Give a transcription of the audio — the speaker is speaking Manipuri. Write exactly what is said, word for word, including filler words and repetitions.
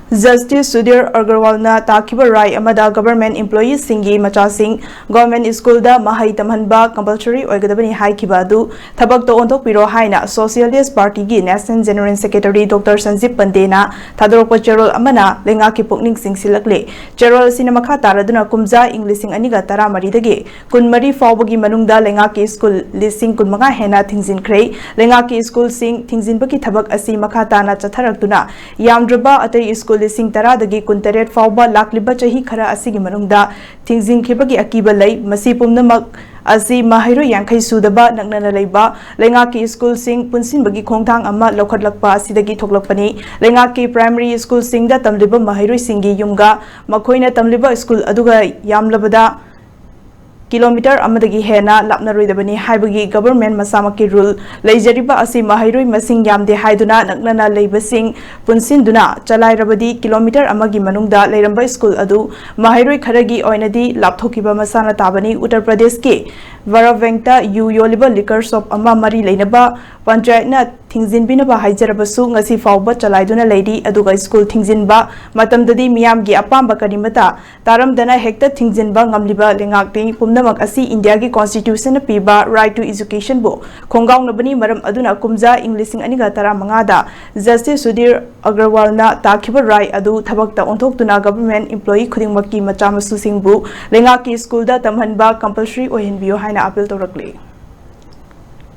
Justice Sudhir Agarwalꯅ ꯇꯥꯈꯤꯕ ꯔꯥꯏ ꯑꯃꯗ government employeeꯁꯤꯡꯒꯤ ꯃꯆꯥꯁꯤꯡ government schoolꯗ ꯃꯍꯩ ꯇꯝꯍꯟꯕ compulsory ꯑꯣꯏꯒꯗꯕꯅꯤ ꯍꯥꯏꯈꯤꯕ ꯑꯗꯨ ꯊꯕꯛꯇ ꯑꯣꯟꯊꯣꯛꯄꯤꯔꯣ ꯍꯥꯏꯅ Socialist Partyꯒꯤ National General Secretary Doctor Sanjib Pandeyꯅ ꯊꯥꯗꯣꯔꯛꯄ ꯆꯦꯔꯣꯜ ꯑꯃꯅ ꯂꯩꯉꯥꯛꯀꯤ ꯄꯨꯛꯅꯤꯡ ꯆꯤꯡꯁꯤꯜꯂꯛꯂꯦ꯫ ꯆꯦꯔꯣꯜ ꯑꯁꯤꯅ ꯃꯈꯥ ꯇꯥꯔꯗꯨꯅ ꯀꯨꯝꯖꯥ ꯏꯪ ꯂꯤꯁꯤꯡ ꯑꯅꯤꯒ ꯇꯔꯥꯃꯔꯤꯗꯒꯤ ꯀꯨꯟꯃꯔꯤ ꯐꯥꯎꯕꯒꯤ ꯃꯅꯨꯡꯗ ꯂꯩꯉꯥꯛꯀꯤ school ꯂꯤꯁꯤꯡ ꯀꯨꯟꯃꯉꯥ ꯍꯦꯟꯅ ꯊꯤꯡꯖꯤꯟꯈ꯭ꯔꯦ꯫ ꯂꯩꯉꯥꯛꯀꯤ schoolꯁꯤꯡ ꯊꯤꯡꯖꯤꯟꯕꯒꯤ ꯊꯕꯛ ꯑꯁꯤ ꯃꯈꯥ ꯇꯥꯅ ꯆꯠꯊꯔꯛꯇꯨꯅ ꯌꯥꯝꯗ꯭ꯔꯕ ꯑꯇꯩ school ꯂꯤꯁꯤꯡ ꯇꯔꯥꯗꯒꯤ ꯀꯨꯟꯇꯔꯦꯠ ꯐꯥꯎꯕ ꯂꯥꯛꯂꯤꯕ ꯆꯍꯤ ꯈꯔ ꯑꯁꯤꯒꯤ ꯃꯅꯨꯡꯗ ꯊꯤꯡꯖꯤꯟꯈꯤꯕꯒꯤ ꯑꯀꯤꯕ ꯂꯩ꯫ ꯃꯁꯤ ꯄꯨꯝꯅꯃꯛ ꯑꯁꯤ ꯃꯍꯩꯔꯣꯏ ꯌꯥꯡꯈꯩ ꯁꯨꯗꯕ ꯅꯛꯅꯅ ꯂꯩꯕ ꯂꯩꯉꯥꯛꯀꯤ schoolꯁꯤꯡ ꯄꯨꯟꯁꯤꯟꯕꯒꯤ ꯈꯣꯡꯊꯥꯡ ꯑꯃ ꯂꯧꯈꯠꯂꯛꯄ ꯑꯁꯤꯗꯒꯤ ꯊꯣꯛꯂꯛꯄꯅꯤ꯫ ꯂꯩꯉꯥꯛꯀꯤ primary schoolꯁꯤꯡꯗ ꯇꯝꯂꯤꯕ ꯃꯍꯩꯔꯣꯏꯁꯤꯡꯒꯤ ꯌꯨꯝꯒ ꯃꯈꯣꯏꯅ ꯇꯝꯂꯤꯕ school ꯑꯗꯨꯒ ꯌꯥꯝꯂꯕꯗ kilometre ꯑꯃꯗꯒꯤ ꯍꯦꯟꯅ ꯂꯥꯞꯅꯔꯣꯏꯗꯕꯅꯤ ꯍꯥꯏꯕꯒꯤ government ꯃꯁꯥꯃꯛꯀꯤ rule ꯂꯩꯖꯔꯤꯕ ꯑꯁꯤ ꯃꯍꯩꯔꯣꯏ ꯃꯁꯤꯡ ꯌꯥꯝꯗꯦ ꯍꯥꯏꯗꯨꯅ ꯅꯛꯅꯅ ꯂꯩꯕꯁꯤꯡ ꯄꯨꯟꯁꯤꯟꯗꯨꯅ ꯆꯂꯥꯏꯔꯕꯗꯤ kilometre ꯑꯃꯒꯤ ꯃꯅꯨꯡꯗ ꯂꯩꯔꯝꯕ school ꯑꯗꯨ ꯃꯍꯩꯔꯣꯏ ꯈꯔꯒꯤ ꯑꯣꯏꯅꯗꯤ ꯂꯥꯞꯊꯣꯛꯈꯤꯕ ꯃꯁꯥꯅ ꯇꯥꯕꯅꯤ꯫ ꯎꯠꯇꯔ ꯄ꯭ꯔꯗꯦꯁꯀꯤ ꯕꯔꯥꯕꯦꯡꯇ ꯌꯨ ꯌꯣꯜꯂꯤꯕ liquor shop ꯑꯃ ꯃꯔꯤ ꯂꯩꯅꯕ ꯄꯟꯆꯥꯌꯠꯅ ꯊꯤꯡꯖꯤꯟꯕꯤꯅꯕ ꯍꯥꯏꯖꯔꯕꯁꯨ ꯉꯁꯤ ꯐꯥꯎꯕ ꯆꯂꯥꯏꯗꯨꯅ ꯂꯩꯔꯤ꯫ ꯑꯗꯨꯒ school ꯊꯤꯡꯖꯤꯟꯕ ꯃꯇꯝꯗꯗꯤ ꯃꯤꯌꯥꯝꯒꯤ ꯑꯄꯥꯝꯕ ꯀꯔꯤꯃꯇ ꯇꯥꯔꯝꯗꯅ ꯍꯦꯛꯇ ꯊꯤꯡꯖꯤꯟꯕ ꯉꯝꯂꯤꯕ ꯂꯩꯉꯥꯛꯇꯤ꯫ ꯄꯨꯝꯅꯃꯛ ꯑꯁꯤ ꯏꯟꯗꯤꯌꯥꯒꯤ constitutionꯅ ꯄꯤꯕ right to educationꯕꯨ ꯈꯣꯡꯒꯥꯎꯅꯕꯅꯤ꯫ ꯃꯔꯝ ꯑꯗꯨꯅ ꯀꯨꯝꯖꯥ ꯏꯪ ꯂꯤꯁꯤꯡ ꯑꯅꯤꯒ ꯇꯔꯥꯃꯉꯥꯗ Justice Sudhir Agarwalꯅ ꯇꯥꯈꯤꯕ ꯔꯥꯏ ꯑꯗꯨ ꯊꯕꯛꯇ ꯑꯣꯟꯊꯣꯛꯇꯨꯅ government employee ꯈꯨꯗꯤꯡꯃꯛꯀꯤ ꯃꯆꯥ ꯃꯁꯨꯁꯤꯡꯕꯨ ꯂꯩꯉꯥꯛꯀꯤ schoolꯗ ꯇꯝꯍꯟꯕ compulsory ꯑꯣꯏꯍꯟꯕꯤꯌꯨ ꯍꯥꯏꯅ appeal ꯇꯧꯔꯛꯂꯤ꯫